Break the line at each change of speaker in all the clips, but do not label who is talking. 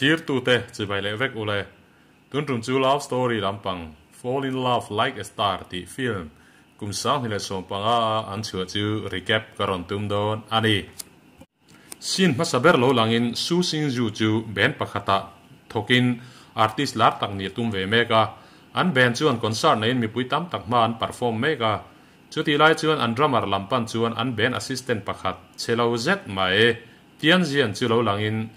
Thirtute chibai leh vek ule. Tun tum chu love story lampang Fall in Love Like a Star tih film kum 2015 a an chhuah chu recap ka rawn tum dawn a ni. Scene hmasa ber lo langin Su Xingzhu chu band pakhatah thawkin artist lar tak nih a tum ve mek a. An band chuan concert neiin mipui tam tak hma an perform mek a. Chutih lai chuan an drummer lam pan chuan an band assistant pakhat chhe lo zet mai Tian Zian chu lo langin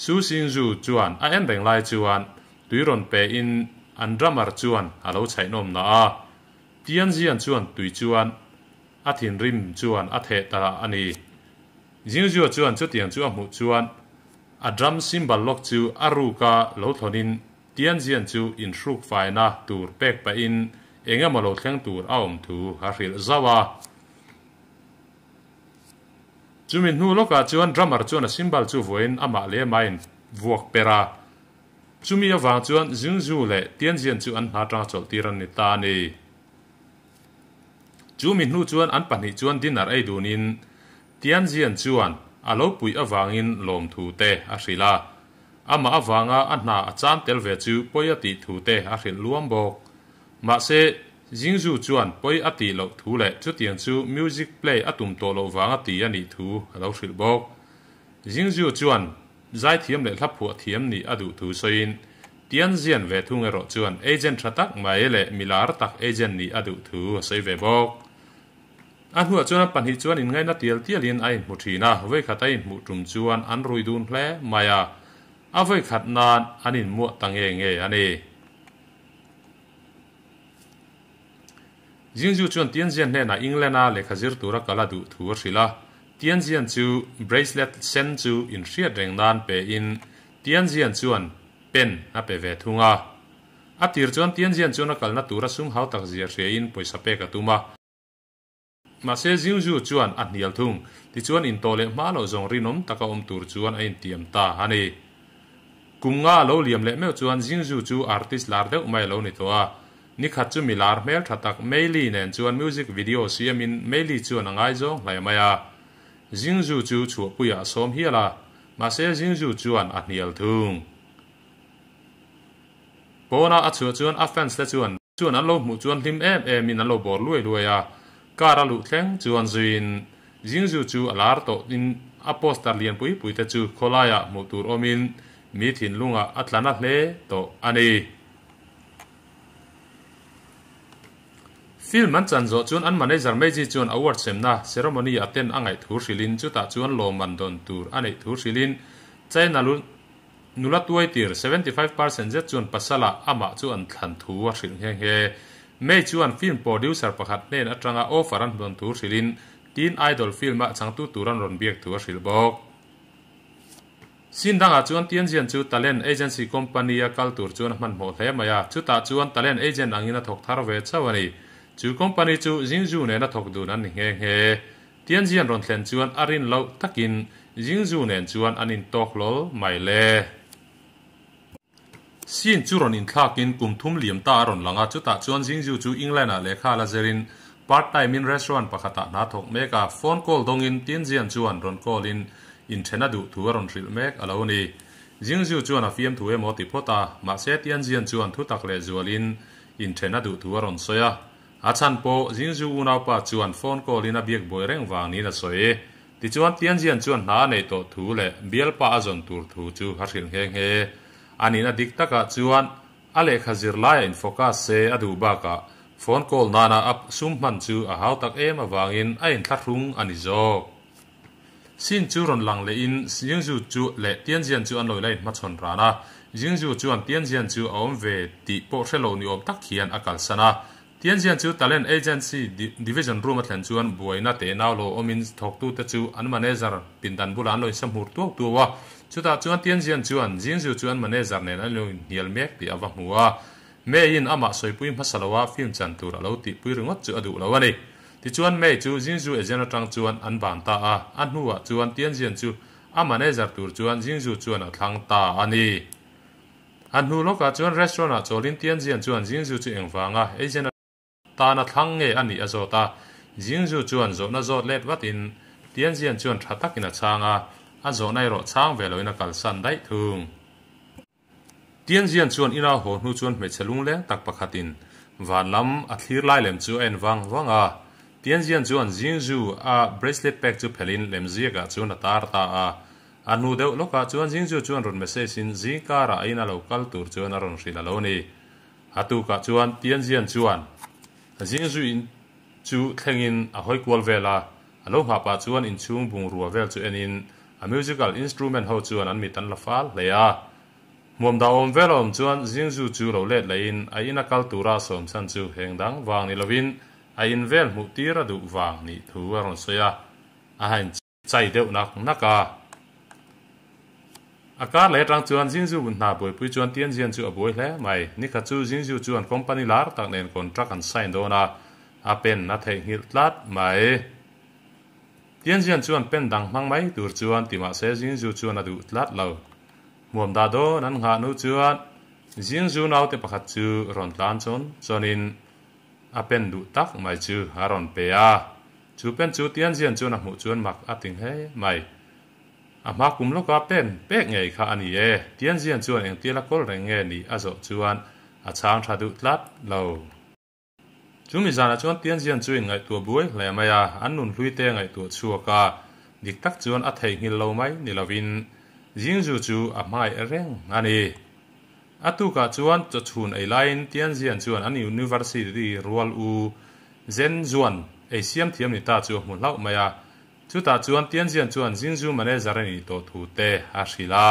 Su Xingzhu chuan a en reng lai chuan tui rawn pe in an drummer chuan a lo chhaihnawm na a. Tian Zian chuan tui chuan a thinrim chuan a theh ta a ni. Xingzhu chuan chutiang chu a hmuh chuan a drum cymbal lawk chu a ruka lo thlawnin Tian Zian chu inhruk faina tur pek pahin eng emaw lo thleng tur a awm thu a hrilh zauh a. Chumi hnu lawkah chuan drummer chuan a cymbal chu vuain amah leh amahin vuak per a. Chumi avang chuan Xingzhu leh Tian Zian chu an hna atanga chawlhtir an ni ta a ni. Chumi hnu chuan an pahnih chuan dinner ei dunin Tian Zian chuan a lo puih avangin lawmthu te a hrilh a. Amah avanga a hna a chan tel ve chu pawi a tih thu te a hrilh luam bawk. Mahse, Jingzhu chuan pawi a tih loh thu leh chutiang chu music play a tum tawh loh vanga ti a nih thu a lo hrilh bawk. Jingzhu chuan zaithiam leh hla phuah thiam nih a duh thu sawiin, Tianjian ve thung erawh chuan agent tha tak mai leh milar tak agent nih a duh thu a sawi ve bawk. A hnuah chuan a pahnih chuan inngaihna tial tialin a inhmu thin a, vawikhat a inhmuh tum chuan an rui dun hle mai a, a vawikhat nan an inmuah ta nge nge a ni. Jingzhu chuan Tianjian hnenah England-a lehkha zir tura kal a duh thu a hrilh a, Tianjian chu bracelet sen chu inhriat reng nan pein Tianjian chuan pen a pe ve thung a. A tir chuan Tianjian chuan a kalna tura sum hau tak zia hriain pawisa pek a tum a. Mahse Jingzhu chuan a hnial thung. Tichuan intawh leh hma loh zawng rinawm taka awm tur chuan a intiam ta a ni. Kum nga a lo liam leh meuh chuan Jingzhu chu artist lar deuh mai a lo ni tawh a. Nikhat chu mi lar hmel tha tak Mei Li nen chuan music video siamin Mei Li chuan a ngaizawng hlai mai a. Jingzhu chu chhuahpuiah a sawm hial a. Mahse Jingzhu chuan a hnial thung. Pawnah a chhuah chuan a fans te chuan. Chuan an lo hmuh chuan hlim em em in an lo bawr luai luai a, car a luh thleng chuan zuiin Jingzhu chu a lar tawh in a poster lian pui pui te chu khawlaiah hmuh tur awm in mi thinlungah a tla na hle tawh a ni. Film an chan zawh chuan an manager Meiji chuan award semna ceremony a ten a ngaih thu hrilhin chutah chuan lawmman dawn tur a neih thu hrilhin China lu Nula tuaitir 75% zet chuan pasala amah chu an thlan thu a hrilh nghe nghe. May chuan film producer pakhat hnen atanga offer an hmuan thu hrilhin Teen Idol film-ah changtu tur an rawn biak thu a hrilh bawk. Scene dangah chuan Tianjian chu talent agency company-a kal tur chuan a hmanhmawh hle mai a, chutah chuan talent agent angin a thawk thar ve chauh a ni. Chu company chu Jingzhu nena thawk dun an ni nghe nghe. Tianjian rawn thlen chuan a rin loh takin Jingzhu nen chuan an intawk hlawl mai le. Scene chu rawn inthlakin kum thum liam ta a rawn lang a, chutah chuan Jingzhu chu England-ah lehkha la zirin part time in restaurant pakhatah hna thawk mek a, phone call dawngin Tianjian chuan rawn call in inthen a duh thu a rawn hrilh mek a lo ni. Jingzhu chuan a fiam thu emaw ti phawt a, mahse Tianjian chuan thutak leh zualin inthen a duh thu a rawn sawi a. A chhan pawh Jingzhu unaupa chuan phone call in a biak buai reng vang niin a sawi. Tichuan Tianjian chuan hna a neih tawh thu leh bialpa a zawn tur thu chu a hrilh nghe nghe. A nihna dik takah chuan a lehkha zir laiah in focus se a duh bakah phone call nana a sum hman chu a hau tak em avangin a inthlahrung a ni zawk. Sin chu rawn lang lehin Jingzhu chu leh Tianjian chu an lo ila inhmachhawn ran a. Jingzhu chuan Tianjian chu a awm ve tih pawh hre lo ni awm tak hian a kalsan a. Tianjian chu Talent Agency Division room a thlen chuan buaina teh nau lo awmin thawktute chu an manager pindan bulah an lo insamhur tuau tuau a. Chutah chuan Tianjian chuan Jingzhu chu an manager nen an lo inhnial mek tih a va hmu a. May-in amah sawipui hmasa loa film chan tur a lo tihpui ringawt chu a duh lo a ni. Tichuan May chu Jingzhu agent atang chuan an ban ta a, a hnuah chuan Tianjian chu a manager tur chuan Jingzhu chuan a thlang ta a ni. A hnu lawkah chuan restaurant ah chawlin Tianjian chuan Jingzhu chu engvanga agent atana thlang nge a nih a zawt a, Jingzhu chuan zawhna zawt let vatin Tianjian chuan tha takin a chhang a, a zawhna erawh chhang ve loin a kalsan daih thung. Tianjian chuan ina haw hnu chuan hmeichhe lungleng tak pakhatin van lam a thlir lai lem chu a en vang vang a. Tianjian chuan Jingzhu a bracelet pek chu phelhin lemziakah chuan a tar ta a. A hnu deuh lawkah chuan Jingzhu chuan rawn message in zingkarah a ina lo kal tur chuan a rawn hrilh a lo ni. A tukah chuan Tianjian chuan Jingzhu in chu thlengin a hawi kual vel a. A lo nghah pah chuan inchhung bungrua vel chu enin a musical instrument ho chuan an mit an la fal hle a. Hmuam dah awm vel a awm chuan Jingzhu chu lo let lehin a ina kal tura a sawm chhan chu heng dang vang ni lovin a in vel hmuh tir a duh vang nih thu a rawn sawi a, a hain chai deuh nak nak a. A kar leh atang chuan Jingzhu hna buaipui chuan Tianjian chu a buai hle mai. Nikhat chu Jingzhu chuan company lar tak nen contract an sign dawn a, a pen a theihnghilh tlat mai. Tianjian chuan pen dang hmang mai tur chuan ti mahse Jingzhu chuan a duh tlat lo. Hmuam dah dawn an nghah hnu chuan Jingzhu naute pakhat chu rawn tlan chawn chawnin a pen duh tak mai chu a rawn pe a. Chu pen chu Tianjian chuan a hmuh chuan mak a ti nghe mai. A hma kum lawka pen pek ngei kha a ni e. Tianjian chuan engtial a kawl reng nge nih a zawh chuan a chhang tha duh tlat lo. Chu mi zanah chuan Tianjian chu inngaihtuah buai hle mai a, an nun hlui te ngaihtuah chhuak a, dik tak chuan a theihnghilh lo mai ni lovin Jingzhu chu a hmangaih reng a ni. A tukah chuan chawchhun ei laiin Tianjian chuan an university rual u Zhen Zuan ei siam thiam ni ta chu a hmu hlauh mai a, chutah chuan Tianjian chuan Jingzhu manager a nih tawh thu te a hrilh a.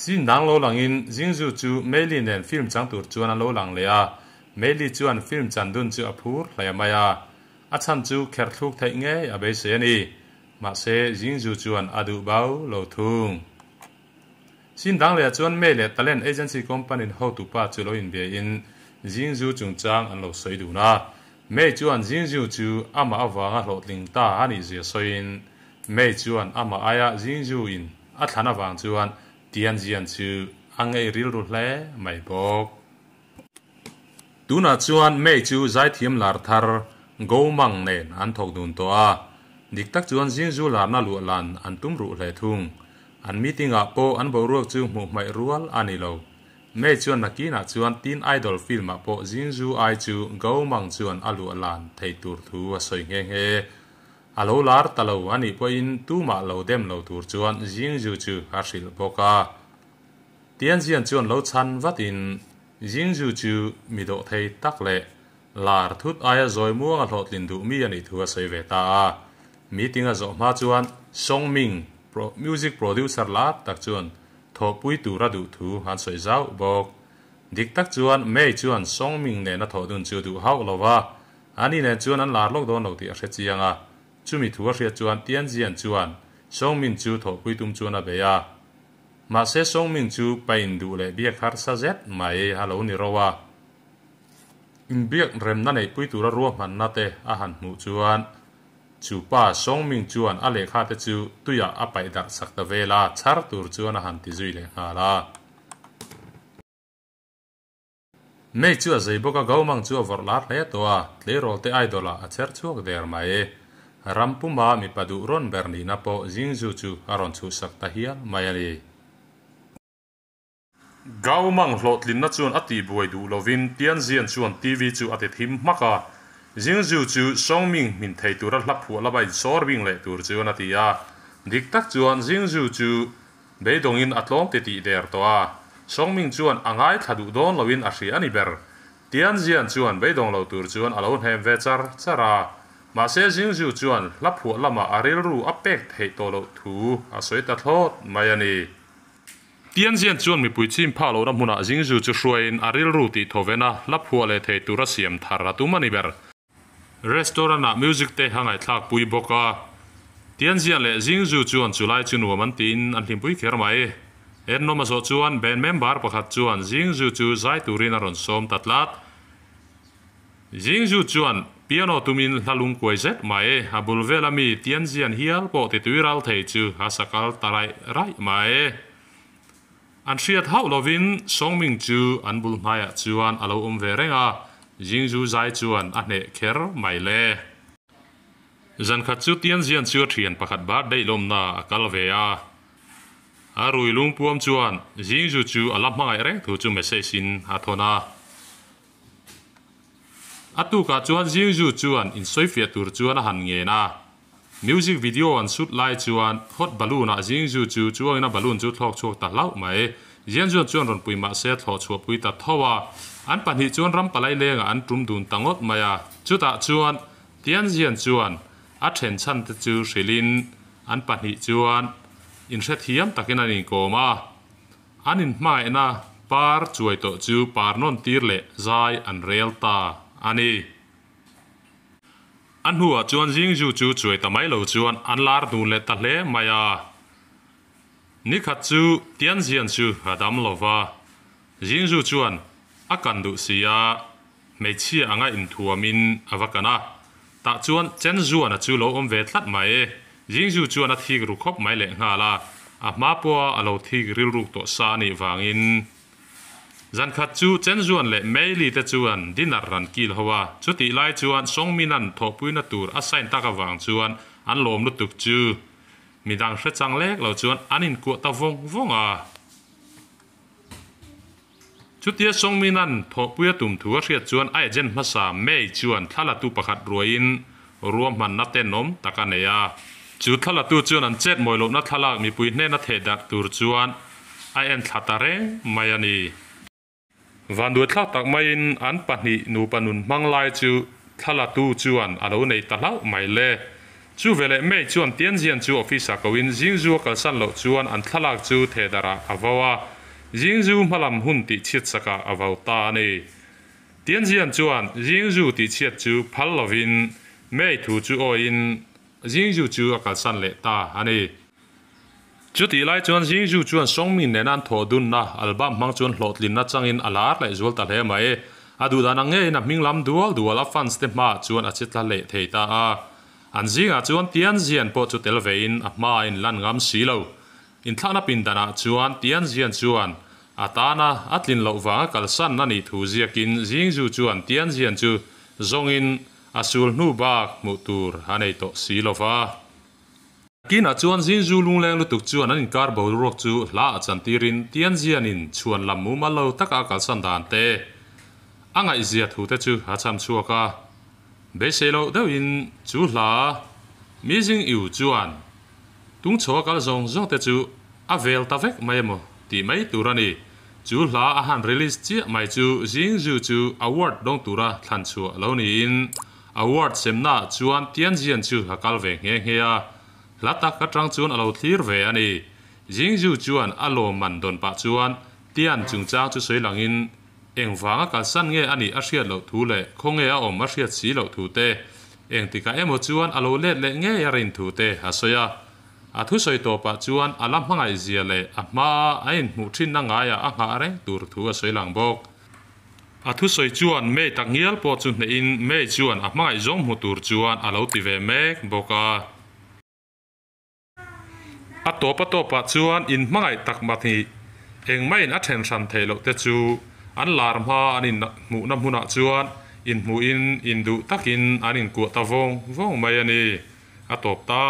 Sin dang lo langin Jingzhu chu Meili nen film chang tur chuan an lo lang leh a, Meili chuan film chan dun chu a phur hle mai a, a chhan chu kherh thluk theih ngei a beisei a ni. Mahse Jingzhu chuan a duh bau lo thung. Sin dang leh chuan Mei leh Talent Agency company hotupa chu lo inbiain Jingzhu chungchang an lo sawi dun a, Mei chuan Jingzhu chu amah avanga hlawhtling ta a nih zia sawiin Mei chuan amah aia Jingzhu in A thlan avang chuan Tianjian chu a ngei rilru hle mai bawk. Tunah chuan Mei chu zaithiam lar thar Go Mang nen an thawk dun tawh a, dik tak chuan Jingzhu larna luah lan an tum ruh hle thung. An meeting ah pawh an boruak chu hmuh hmaih rual a ni lo. Mei chuan nakinah chuan Teen Idol film ah pawh Jingzhu ai chu Go Mang chuan a luah lan thei tur thu a sawi nghe nghe. A lo lar ta lo a nih pawhin tumah lo dem lo tur chuan Jingzhu chu a hrilh bawk a. Tianjian chuan lo chhan vatin Jingzhu chu mi dawh thei tak leh lar thut aia zawi muanga hlawhtlin duh mi a nih thu a sawi ve ta a. Meeting a zawh hma chuan Song Ming, music producer lar tak chuan thawhpui tur a duh thu an sawi zauh bawk. Dik tak chuan Mei chuan Song Ming nena thawh dun chu duh hauh lo va, Ani nen chuan an lar lawk dawn lo tih a hre chiang a, chumi thu a hriat chuan Tianjian chuan Song Min chu thawhpui tum chuan a bei a. Mahse Song Min chu pain duh leh biak harsa zet mai a lo ni ro a. Inbiak remna neihpui tura ruahmanna te a han hmuh chuan chu pa Song Min chuan a lehkha te chu tuiah a paih darh sak ta vel a, chhar tur chuan a han ti zui leh nghal a. Mei chu a zei bawk a, Gaumang chu a vawrh lar hle tawh a, tleirawl te idol ah a cher chhuak der mai. Ram puma mipa duh rawn ber nihna pawh Jingzhu chu a rawn chhuhsak ta hial mai a ni. Gaumang hlawhtlinna chuan a tihbuai duh lovin Tianjian chuan TV chu a ti thim hmak a, Jingzhu chu Songming hmin thei tura hla phuah lama insawr bing leh tur chuan a ti a. Dik tak chuan Jingzhu chu Beidawngin a tlawm ti tih der tawh a, Songming chuan a ngaithla duh dawn loin a hria a ni ber. Tianjian chuan beidawng lo tur chuan a lo hnem ve char char a, mahse Jingzhu chuan hla phuah lamah a rilru a pek theih tawh loh thu a sawi ta thlawt mai a ni. Tianjian chuan mipui chim phah lohna hmunah Jingzhu chu hruaiin a rilru tih thawven a, hla phuah leh thei tura siam thar a tum a ni ber. Restaurant ah music te a ngaihthlak pui bawk a, Tianjian leh Jingzhu chuan chulai chu nuam an tiin an hlimpui kher mai. Ennawm a zawh chuan band member pakhat chuan Jingzhu chu zai turin a rawn sawm ta tlat. Jingzhu chuan piano tumin hla lungkuai zet mai, a bul vela mi Tianjian hial pawh ti tui ral thei chu a sakal ta raih raih mai. An hriat hauh lovin Songming chu an bul hnaiah chuan a lo awm ve reng a, Jingzhu zai chuan a hneh kher mai le. Zankhat chu Tianjian chu a thian pakhat birthday lawmna a kal ve a. A rui lungpuam chuan Jingju chu a la hmangaih reng thu chu message in a thawn a. A tukah chuan Jingju chuan insawifiah tur chuan a han ngen a. Music video an shoot lai chuan hot balloon ah Jingju chu chuangin a balloon chu thlawk chhuak ta hlauh mai. Jianjuan chuan rawn pui mahse a thlawh chhuah pui ta tho a. An pahnih chuan ram palai lengah an tum dun ta ngawt mai a. Chutah chuan Tianjian chuan a then chhan te chu hrilhin an pahnih chuan inhrethiam takin an inkawm a. An inhmangaihna par chuai tawh chu par nawn tir leh zai an rel ta a ni. A hnuah chuan Jingju chu chuai ta mai lo chuan an lar dun leh ta hle mai a. Nikhat chu Tianjian chu a dam lo va, Jingju chuan a kan duh si a, hmeichhia anga inthuamin a va kan a. Tah chuan Chen Zuana chu lo awm ve tlat mai. Jingju chuan a thik ru khawp mai lehnghal a, a hma pawha a lo thik rilruk tawh sa a nih vangin. Zan khat chu Chen Zuan leh Mei Li te chuan dinner an kil ho a, chutih lai chuan Song Min-a'n thawhpuina tur a sign tak avang chuan an lawm lutuk chu midang hre chang lek lo chuan an inkuah ta vawng vawng a. Chutia Song Min-a'n thawhpui a tum thu a hriat chuan a agent hmasa Mei chuan thlalatu pakhat ruaiin ruahmanna tenawm tak a nei a. Chu thlalatu chuan an chet mawi lohna thlalak mipui hnena theh darh tur chuan a en thla ta reng mai a ni. Vanduaithlak tak maiin an pahnih nupa nun hmang lai chu thlalatu chuan a lo nei ta hlauh mai le. Chu veleh May chuan Tianjian chu office-ah koin Jingzhu a kalsan loh chuan an thlalak chu theh darhah a vau a, Jingzhu hmalam hun tih chhiatsakah a vau ta a ni. Tianjian chuan Jingzhu tih chhiat chu phal lovin May thu chu awiin Jingzhu chu a kalsan leh ta a ni. Chutih lai chuan Jingzhu chuan Songmin nena an thawh dunna album hmang chuan hlawhtlinna changin a lar leh zual ta hle mai. A duhdan ang ngeiin a hming lam dual dual a fans te hmaah chuan a che tla leh thei ta a. An zingah chuan Tianjian pawh chu tel vein a hmaah a inlan ngam si lo. Inthlakna pindanah chuan Tianjian chuan a tana a tlin loh vanga kalsan a nih thu ziakin Jingzhu chuan Tianjian chu zawngin a sul hnu bak hmuh tur a nei tawh si lo va. Kinah chuan Jingzhu lungleng lutuk chuan an inkar boruak chu hla a chantirin Tianjianin chhuan lam mumal lo taka a kalsan dan te a ngaihzia thu te chu a cham chhuak a. Beisei loh deuhin chu hla mi zing iu chuan Tungchho a kal zawng zawng te chu a vel ta vek mai emaw tih mai tur a ni. Chu hla a han release chiah mai chu Jingzhu chu award dawng tura thlan chhuah lo niin award semnaah chuan Tianjian chu a kal ve nghe nghe a. Hla tak atang chuan a lo thlir ve a ni. Jingzhu chuan a lawmman dawn pah chuan Tian chungchang chu sawi langin Engvanga kalsan nge a nih a hriat loh thu leh khawnge a awm a hriat si loh thu te, engtikah emaw chuan a lo let leh ngei a rin thu te a sawi a. A thusawi tawpah chuan a la hmangaih zia leh a hmaa a inhmuh thinna ngaiah a nghah reng tur thu a sawi lang bawk. A thusawi chuan May tak ngial pawh chu hnehin May chuan a hmangaih zawng hmu tur chuan a lo ti ve mek bawk a. A tawp a tawpah chuan in hmangaih tak mahni engmah in a then hran theih loh te chu an lar hma an in hmuhna hmunah chuan inhmuhin induh takin an inkuah ta vawng vawng mai a ni. A tawp ta.